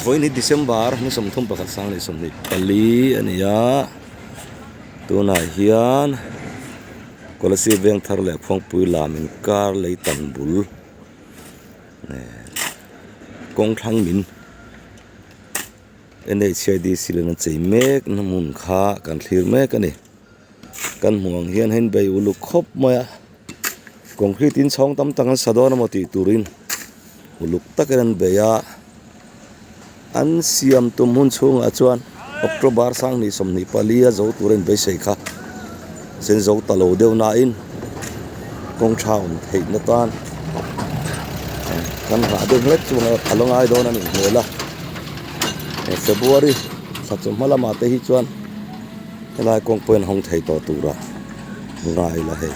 Vawiin hi December ni 31 24 a ni a, tunah hian Kolasib veng thar leh Khuangpui lam inkar lei tan bul kawng thlang min N_H_I_D_C len an chei mek na hmun kha kan thlir mek a ni. Kan hmuh ang hian hein bei uluk khawp mai a concrete in chhawng tam tak an sa dawn emaw tih turin uluk takin an bei a an siam tum hun chhungah chuan October 2024 a zo tur a inbeisei kha sen zo ta lo deuh nain kawng tha awm theih na tan kan nghah deuh hlek chu a la ngai dawn a nih hmel a February thla chawhma lamah te hi chuan. Helai kawng pawhin hawng thei tawh tura ngai la hei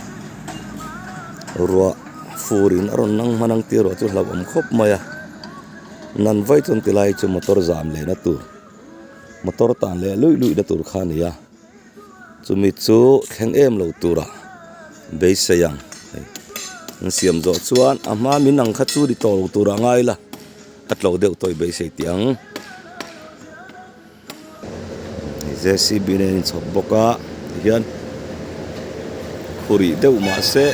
ruah furin a rawn nang hman ang tih erawh chu hlauhawm khawp mai a nan vai chuan tilai chu motor zam lehna tur motor tan leh luih luih na tur kha a ni a chumi chu thleng em lo tura beisei ang hei an siam zawh chuan a hma min ang kha chu ni tawh lo tura ngai la a tlo deuh tawh i beisei tih ang. J_c_b nen a inchhawp bawk a tihian khurih deuh mahse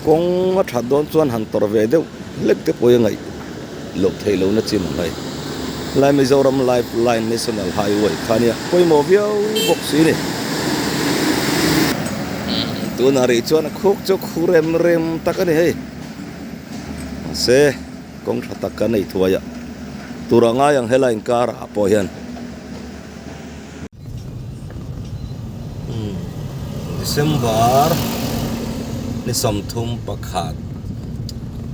kawng a that dawn chuan han tawrh ve deuh hlek te pawh hi a ngaih loh theih loh na chin ang hei helai Mizoram life line national highway kha ania pawimawh viau bawk si a ni tunah rih chuan a khuk chu khu rem rem tak a ni hei mahse. Kawng tha tak kan ei thuai a, tur a ngai ang helai inkar ah pawh hian. December ni 31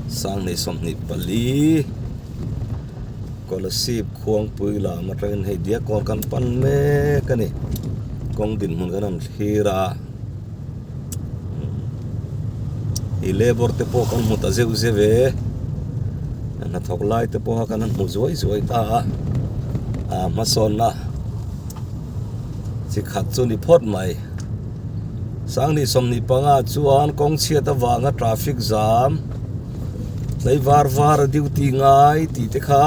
2024 Kolasib Khuangpui lam atangin hei Diakkawn kan pan mek a ni. Kawng dinhmun kan han thlir a. Ih labour te pawh kan hmu ta zeuh zeuh e hnathawk lai te pawh kha kan han hmu zuai zuai ta a ah hmasawnna chi khat chu ni phawt mai 2025 chuan kawng chhiat avanga traffic jam hlei var var a duty ngai tih te kha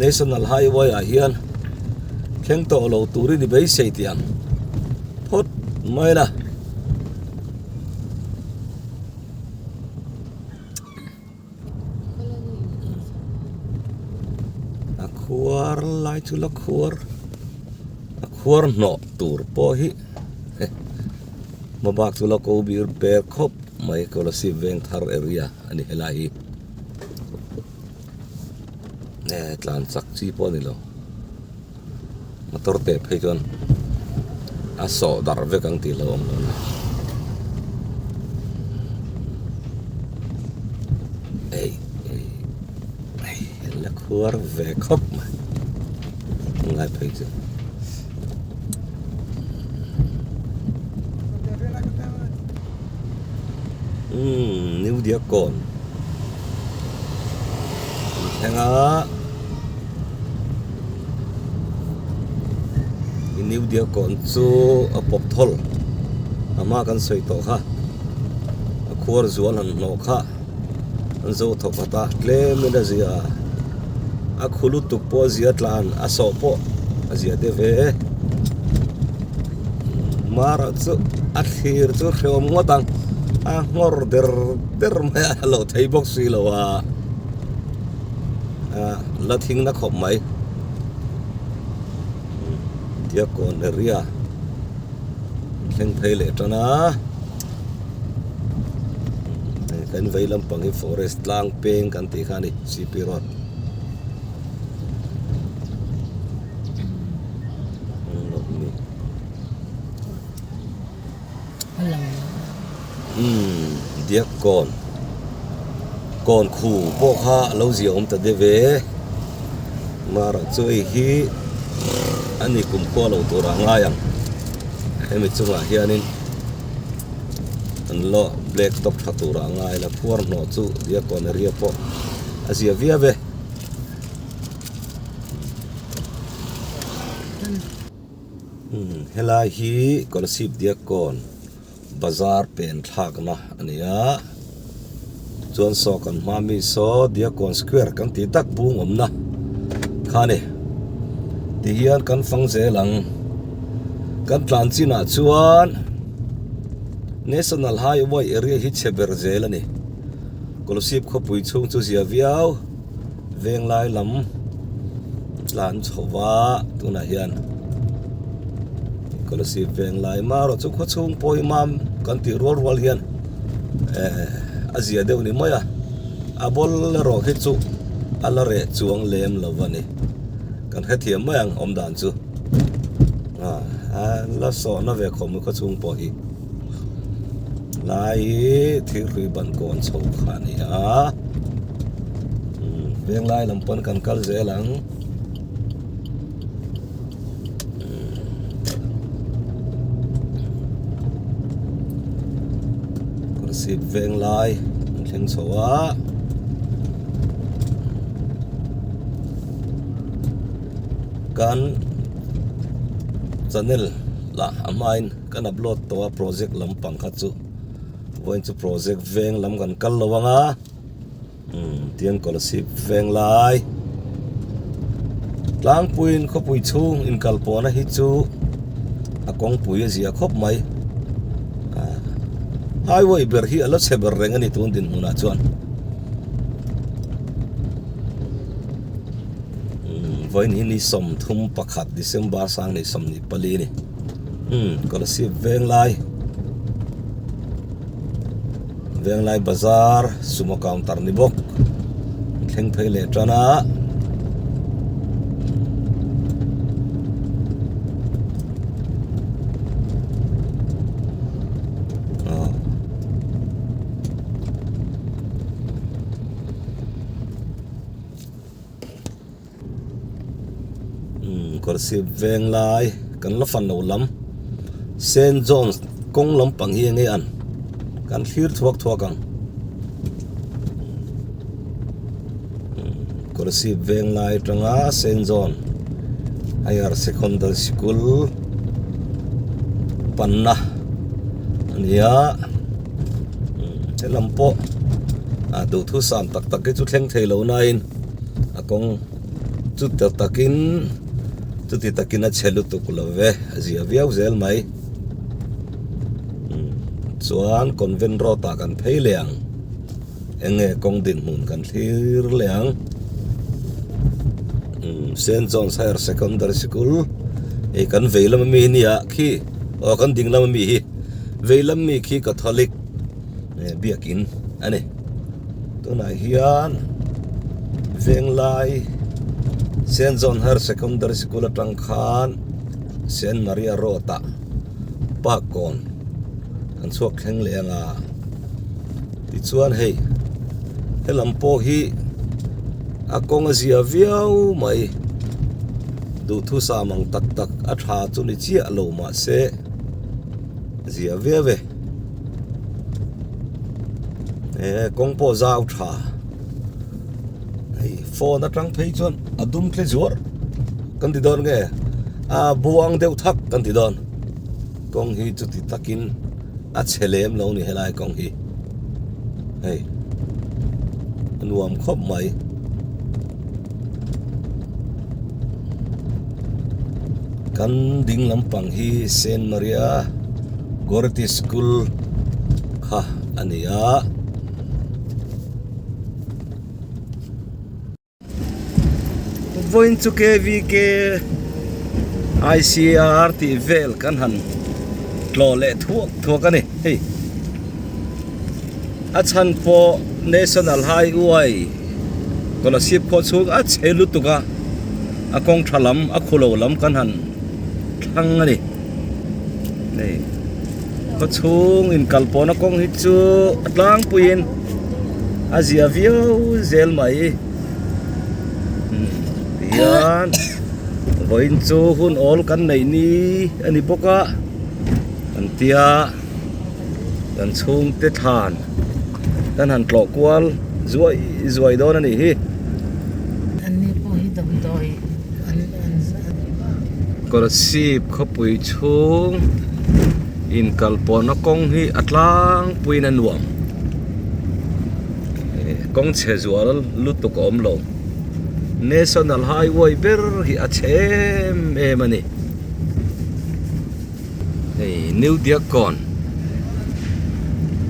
national highway ah hian thleng tawh lo turin i beisei tih ang. Phawt mai la. A khuar lai chu la khuar a khuar hnawh tur pawh hi hmabak chu la ko bir per khawp mai Kolasib Vengthar area a ni helai hi tlan chak chi pawh a ni lo. Motor teh phei chuan a sawh darh vek ang tih lo awm lo ni. Ei ei ei la khuar ve khawp mai ngai phei chu. Umm New Diakkawn an thleng a New Diakkawn chu a pawp thawl a hma kan sawi tawh kha a khuar zual han hnawh kha an zo thawk khat a tlem in a zia a khu lutuk pawh a zia tlan a sawh pawh a zia deuh ve e mara chu a thlir chu hrehawm ngawt ang a nghawr der der mai a lo thei bawk si lo a ah la thing na khawp mai Diakkawn area thleng phei leh tan a kan vei lampang hi forest tlang peng kan tih kha a ni C_P road. Umm Diakkawn kawn khu pawh kha a lo zia awm ta deuh e mara chu hei hi a ni kumkhua lo turah a ngai ang hemi chungah hianin an lo black top tha turah a ngai la khuar hnawh chu Diakkawn area pawh a zia viau e. Helai hi Kolasib Diakkawn bazar pen thlakna a ni a chuan saw kan hma mi saw Diakkawn square kan tih tak bung awmna. Kha ni. Tihian kan fang zel ang. Kan tlan chinah chuan National Highway area hi chhe ber zel a ni. Kolasib khawpui chhung chu zia viau venglai lam tlan chho va tunah hian Kolasib venglai marawh chu khaw chhung pawh hi mam kan tih rual rual hian eh a zia deuh ni mai a a ball erawh hi chu a la reh chuang lem lo a ni kan hrethiam mai ang awm dan chu a la sawhna ve khawm khaw chhung pawh hi. Lai hi thirhlui ban kawn chho kha a ni a umm venglai lam pawn kan kal zel ang Kolasib venglai an thleng chho a. Kan channel lah a hmain. Kan upload tawh a project lampang kha chu vawiin chu project veng lam kan kal lo ang a umm tiang Kolasib veng lai tlangpuiin khawpui chhung inkal pawhna hi chu a kawngpui a zia khawp mai ah highway ber hi a la chhe ber reng a ni tun dinhmunah chuan. Umm vawiin hi ni 31 December sang ni 24 a ni. Umm Kolasib Venglai Venglai bazar sumo counter ni bawk thleng phei leh tan a. Umm Kolasib Venglai kan la fan lo lam Saint John's kawng lampang hi enge an kan thlir thuak thuak ang Kolasib Venglai atanga Saint John Higher Secondary School panna a ni a helam pawh a duhthusam tak tak hi chu thleng thei lo nain. A kawng chu ta takin chuti takin a chhe lutuk lo ve a zia viau zel mai umm chuan convent road ah kan phei leh ang eng nge kawng dinhmun kan thlir leh ang umm Saint John's Higher Secondary School hei kan vei lam ami hi nia khi aw kan ding lam ami hi vei lam mi khi Catholic biakin a ni. Tunah hian Venglai Saint John Higher Secondary School atang khan Saint Maria Road ah park kawn an chhuak thleng leh ang a tichuan hei helam pawh hi a kawng a zia viau mai duhthusam ang tak tak a tha chu ni chiah lo mahse zia viau e. He kawng pawh zau tha hei phone atang phei chuan a dum tle zuar kan ti dawn nge a buang deuh thak kan ti dawn kawng hi chuti takin a chhe lem lo ni helai kawng hi hei a nuam khawp mai. Kan ding lampang hi Saint Maria Goretti School kha a ni a. Vawiin chu KVK ICR tih vel kan han tlawh leh thuak thuak a ni hei. A chhan pawh National Highway Kolasib khawh chhung a chhe lutuk a, a kawng tha lam a khu lo lam kan han thlang a ni. Hei khaw chhung inkal pawhna kawng hi chu a tlangpuiin a zia viau zel mai. Tihian vawiin chu hun awl kan neih ni a ni bawk a an tia. Kan chhungte thlan kan han tlawh kual zuai zuai dawn a nih hi. Anni pawh hi damdawi an an Kolasib khawpui chhung inkalpawhna kawng hi a tlangpuiin a nuam. Kawng chhe zual lutuk a awm lo. National Highway ber hi a chhe em em a ni. Hei New Diakkawn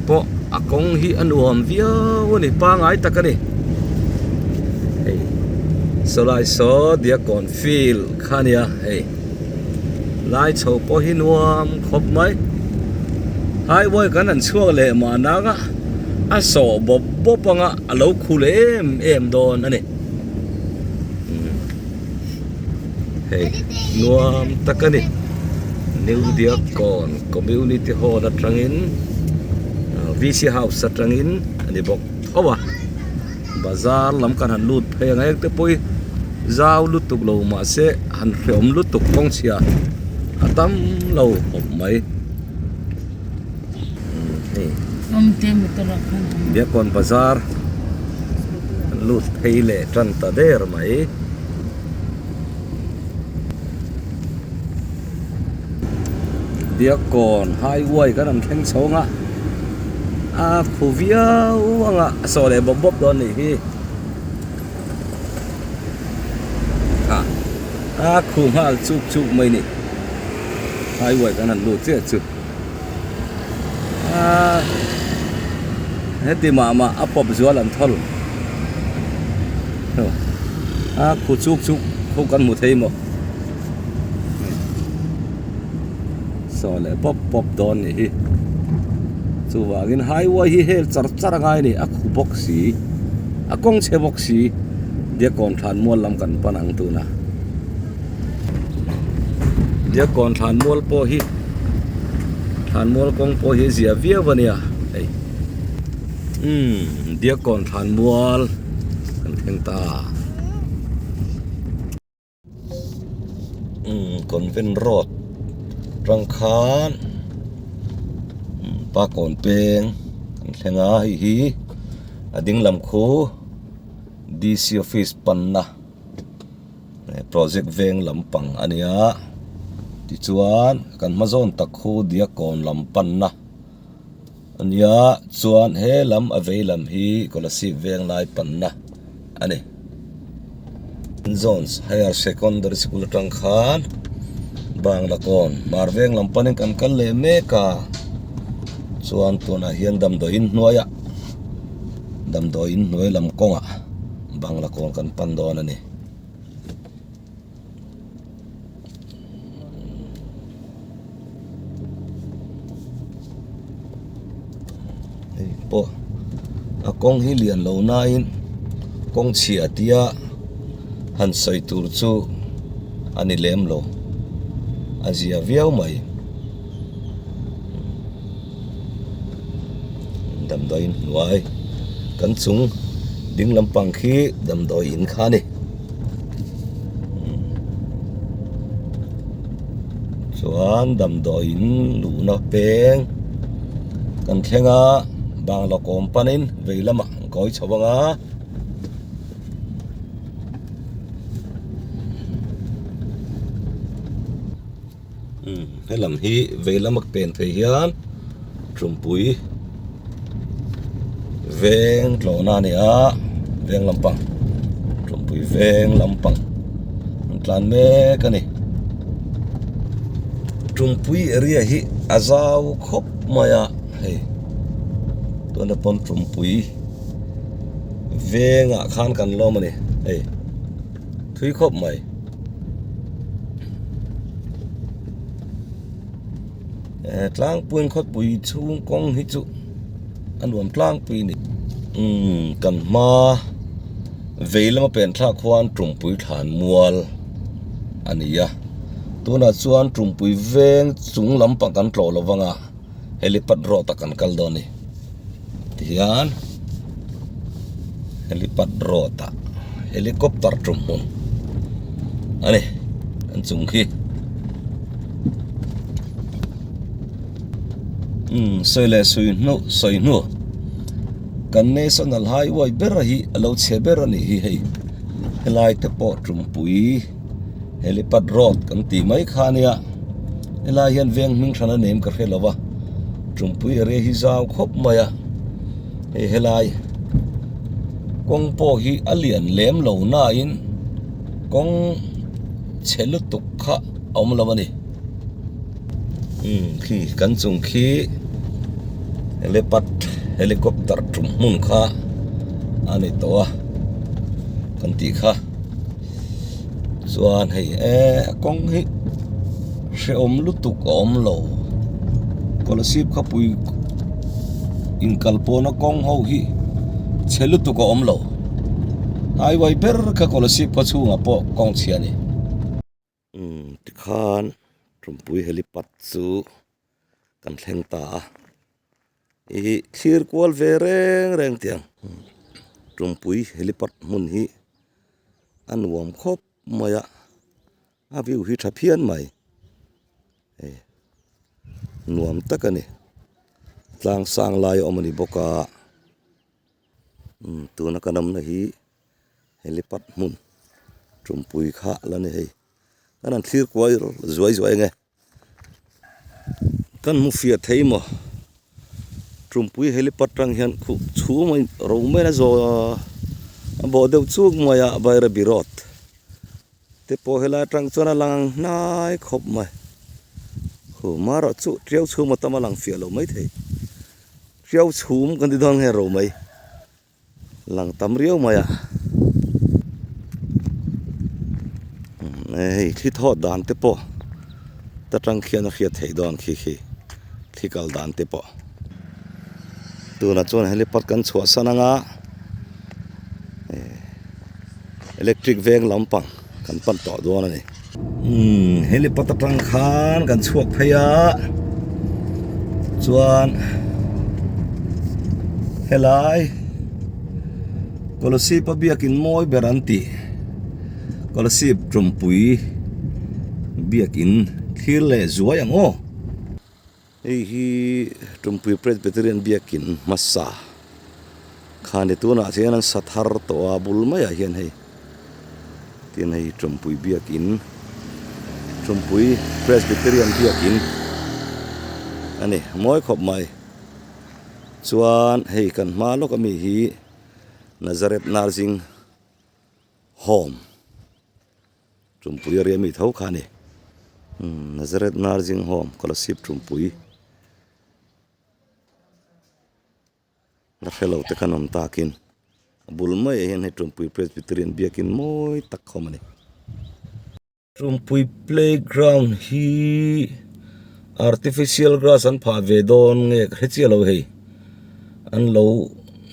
pawh a kawng hi a nuam viau a ni pangai tak a ni. Hei sawlai saw Diakkawn field kha a nia hei lai chho pawh hi nuam khawp mai. Highway kan han chhuak leh mahna anga a sawh bawp bawp anga a lo khul em em dawn a ni. Hei nuam tak a ni New Diakkawn Community Hall atangin VC House atangin a ni bawk tho a bazar lam kan han lut phei ang eng te pawh hi zau lutuk lo mahse han hreawm lutuk kawng chhia a tam lo khawp mai hei Diakkawn bazar an lut phei leh tan ta der mai. Diakkawn highway kan rawn thleng chho ang a a khu viau ang a a saw leh bawp bawp dawn a nih hi a khu nghal chuk chuk mai a ni highway kan han lut chiah chu aaa heti mah mah a pawp zual an thawl a khu chuk chuk khu kan hmu thei maw saw leh pawp pawp dawn nih hi chuvangin highway hi hel char char a ngai a ni a khu bawk si a kawng chhe bawk si Diakkawn thlan mual lam kan pan ang tuna. Diakkawn thlanmual pawh hi thlanmual kawng pawh hi a zia viau a nia hei umm Diakkawn thlanmual kan thleng ta umm convent road atang khan pa kawn peng kan thleng a hei hi a ding lam khu D_C office panna. Project veng lampang a nia tichuan kan hma zawn tak khu Diakkawn lam panna a nia chuan he lam a vei lam hi Kolasib veng lai panna a ni. John's Higher Secondary School atang khan Banglakawn Hmar veng lam panin kan kal leh mek a chuan tunah hian damdawiin hnuaiah damdawiin hnuai lam kawngah. Bangla kawn kan pan dawn a ni. Hei pawh a kawng hi lian lo nain kawng chhia tia han sawi tur chu a ni lem lo a zia viau mai. Damdawiin hnuai kan chung ding lampang khi damdawiin kha a ni chuan damdawiin luhna peng kan thleng a bangla kawm panin vei lamah an kawi chho ang a. Helam hi vei lama pen phei hian Tumpui veng tlawhna a ni a veng lampang Tumpui veng lampang an tlan mek a ni Tumpui area hi a zau khawp mai a hei tuna pawn Tumpui vengah khan kan lawm a ni hei thui khawp mai. Tlangpuiin khawpui chhung kawng hi chu a nuam tlangpui a ni umm kan hma vei lama pen thlak khuan tumpui thlan mual a ni a tunah chuan tumpui veng chung lampang kan tlawh lo vang a helipad road ah kan kal dawn a ni tihian helipad road ah helicopter tum hmun a ni an chung khi umm sawi leh sawi hnu sawi hnu kan national highway ber hi a lo chhe ber a nih hi hei helai te pawh tumpui helipad road kan tih mai kha a nia helai hian veng hming hran a nem ka hre lo va tumpui area hi zau khawp mai a hei helai kawng pawh hi a lian lem lo nain. Kawng chhe lutuk kha a awm lo a ni. Umm khi kan chung khi helipad helicopter tum hmun kha a ni tawh a kan tih kha chuan hei eee kawng hi hrehawm lutuk a awm lo Kolasib khawpui inkal pawhna kawng ho hi chhe lutuk a awm lo highway ber kha Kolasib khaw chhungah pawh kawng chhia a ni. Umm tikhan Tumpui helipad chu kan thleng ta a ih thlir kual ve reng reng tiang Tumpui helipad hmun hi a nuam khawp mai a a view hi tha phian mai hei nuam tak a ni tlang sang lai a awm a ni bawk a umm tuna kan awmna hi. Helipad hmun tumpui kha la ni hei kan han thlir kuai zuai zuai ang e kan hmu fiah thei maw tumpui helipad tang hian khuh chhum a ro mai a zaw a bawh deuh chuk mai a Bairabi road te pawh helai atang chuan a lang hnai khawp mai huh marawh chu tiau chhum a tam a lang fiah lo maithei tiau chhum kan ti dawn nge ro mai. Lang tam riau mai a hei thli thawt dan te pawh ta tang khian a hriat theih dawn khi khi thli kal dan te pawh tunah chuan helipad kan chhuah san anga electric veng lampang kan pan tawh dawn a ni. Umm helipad atang khan kan chhuak phei a chuan helai Kolasib a biakin mawi ber an tih Kolasib Tumpui biakin thlir leh zuai ang aw. Hei hi Tumpui Presbyterian biakin hmasa kha ni tunah hian an sa thar tawh a bul maiah hian hei tin hei Tumpui biakin Tumpui Presbyterian biakin a ni mawi khawp mai chuan hei kan hma lawk ami hi Nazareth Nursing Home. Tumpui a riah mi tho kha a ni umm Nazareth Nursing Home Kolasib Tumpui la hre lo te khan awm takin a bul maiah hian hei Tumpui Presbyterian biakin mawi tak a awm a ni. Tumpui playground hi artificial grass an phah ve dawn nge ka hre chiah lo hei an lo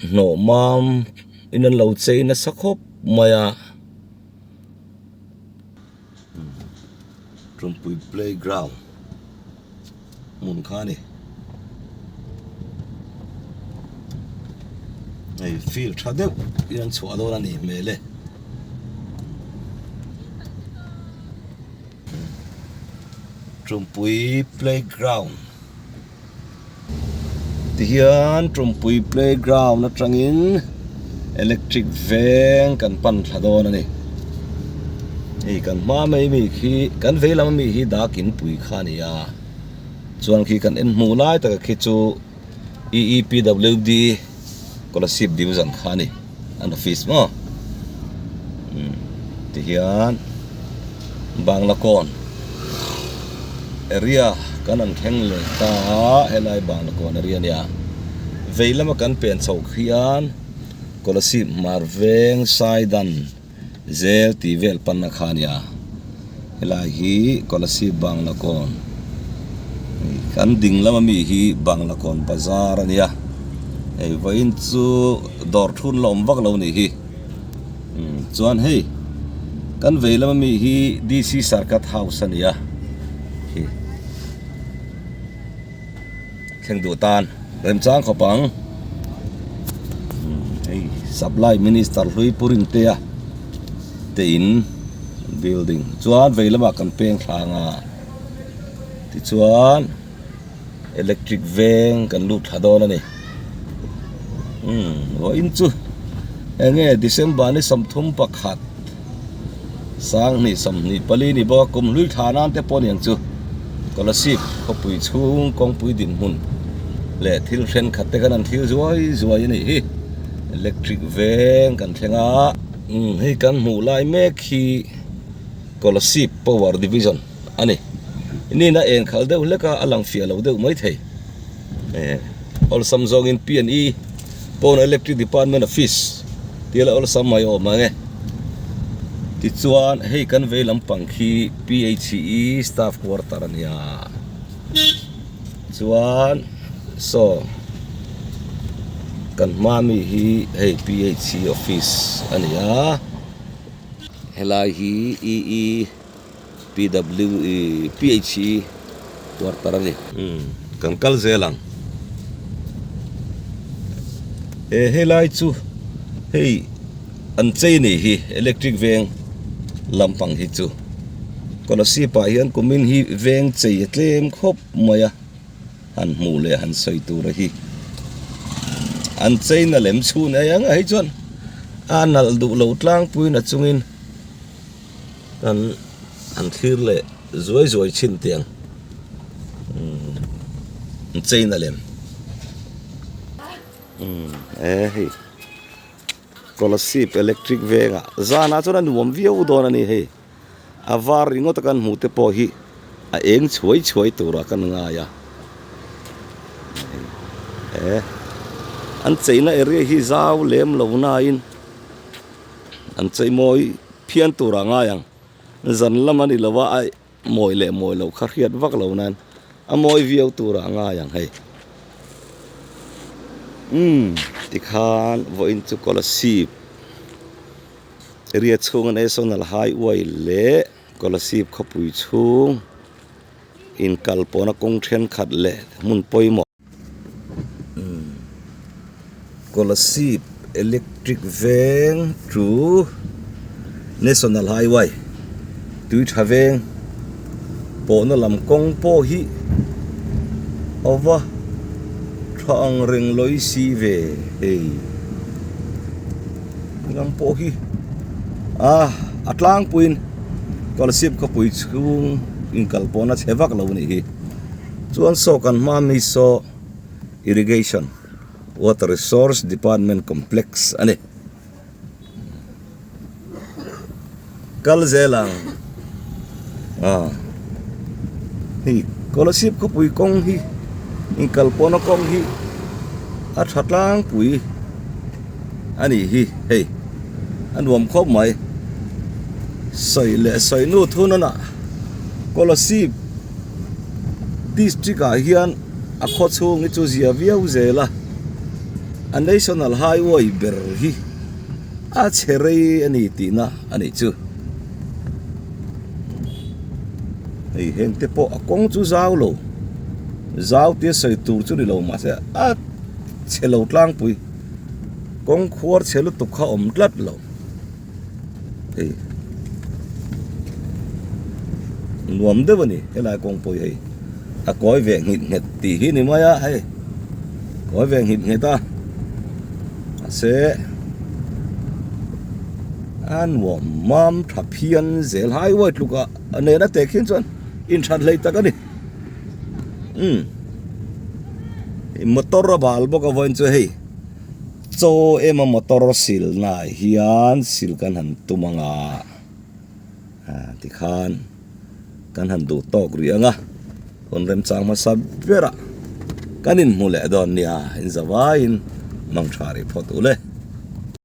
hnawh mam in an lo chei nasa khawp mai a. Tumpui playground hmun kha a ni hei field tha deuh hi an chhuah dawn a nih hmel e Tumpui playground Tihian Tumpui playground atangin electric veng kan pan thla dawn a ni. Hei kan hma mai mi khi kan vei lam ami hi dak in pui kha a ni a chuan khi kan en hmuh lai taka khi chu E_E_P_W_D Kolasib division kha a ni an office maw umm tihian Bangla kawn area kan han thleng leh ta a helai Bangla kawn area a nia vei lama kan pen chhoh khian Kolasib hmar veng Saidan zel tih vel panna kha a nia helai hi Kolasib Bangla kawn kan ding lama mi hi Bangla kawn bazar a nia hei vawiin chu dawr thun la awm vak lo a nih hi. Chuan hei kan vei lama mi hi D_C Sarkat House a ni a khi thleng duh tan remchang khawp ang hei supply minister hlui Pu Rintea te in building chuan vei lamah kan peng thlang a tichuan. Electric veng kan lut thla dawn a ni umm vawiin chu enge December ni 31 sanghnih 24 ni bawk a kum hlui thla nan te pawh a ni ang chu Kolasib khawpui chhung kawngpui dinhmun leh thil thenkhat te khan an thlir zuai zuai a nih hi electric veng kan thleng a umm hei kan hmuh lai mek hi. Kolasib Power Division a ni. Nina eng khalh deuh hlek a, a lang fiah lo deuh mai thei. Awlsam zawngin P and E Power Electric Department Office tih la awlsam mai awm ang e. Tichuan hei kan vei lampang khi PHE Staff Quarter a nia. Chuan saw kan hma mi hi hei PHE Office a ni a. Helai hi EE PWE PHE quarter a ni. Umm kan kal zel ang. He helai chu hei an chei ni hi electric veng lampang hi chu Kolasib ah hian kumin hi veng chei a tlem khawp mai a han hmuh leh han sawi tur a hi an cheina lem chhun ei ang a hei chuan a nalh duh lo tlangpui na chungin. Kan han thlir leh zuai zuai thin tiang umm chain a lem umm e hei Kolasib electric vengah zanah chuan a nuam viau dawn a ni hei a var ringawt a kan hmuh te pawh hi a eng chhuai chhuai turah kan ngai a e an cheina area hi zau lem lo nain. An chei mawi phian tur a ngai ang. Zan lam a ni lo a, a mawi leh mawi loh kha hriat vak lo nan a mawi viau tur a ngai ang hei. Umm tikhan vawiin chu Kolasib area chhunga National Highway leh Kolasib khawpui chhung inkalpawhna kawng thenkhat leh hmun pawimawh. Kolasib electric veng chu national highway tui tha veng pawhna lam kawng pawh hi a va tha ang reng lawi si ve hei lam pawh hi a a tlangpuiin Kolasib khawpui chhung inkal pawhna chhe vak lo a nih hi. Chuan saw kan hma mi saw Irrigation Water Resource Department Complex a ni. Kal zel ang ah hei Kolasib khawpui kawng hi inkal pawhna kawng hi a tha tlangpui a nih hi hei a nuam khawp mai sawi leh sawi nu thun a nah Kolasib. District ah hian a khaw chhung hi chu zia viau zel a, a national highway ber hi a chhe rei a ni tihna a nih chu. Hei heng te pawh a kawng chu zau lo, zau tia sawi tur chu ni lo mahse a chhe lo tlangpui, kawng khuar chhe lutuk kha awm tlat lo. Hei nuam deuh a ni helai kawng pawh hi hei a kawi ve nghit nghet tih hi ni mai a hei kawi ve nghit nghet a mahse a nuam mam tha phian zel highway tluk ah a nena teh khian chuan inthat hlei tak a ni umm motor a bal bawk a vawiin chu hei. Chaw ema motor silnaah hian sil kan han tum ang a, tikhan kan han duh tawk rih ang a, hun remchang hmasa berah kan inhmu leh dawn nia, inzavaiin mangtha rih phawt u le.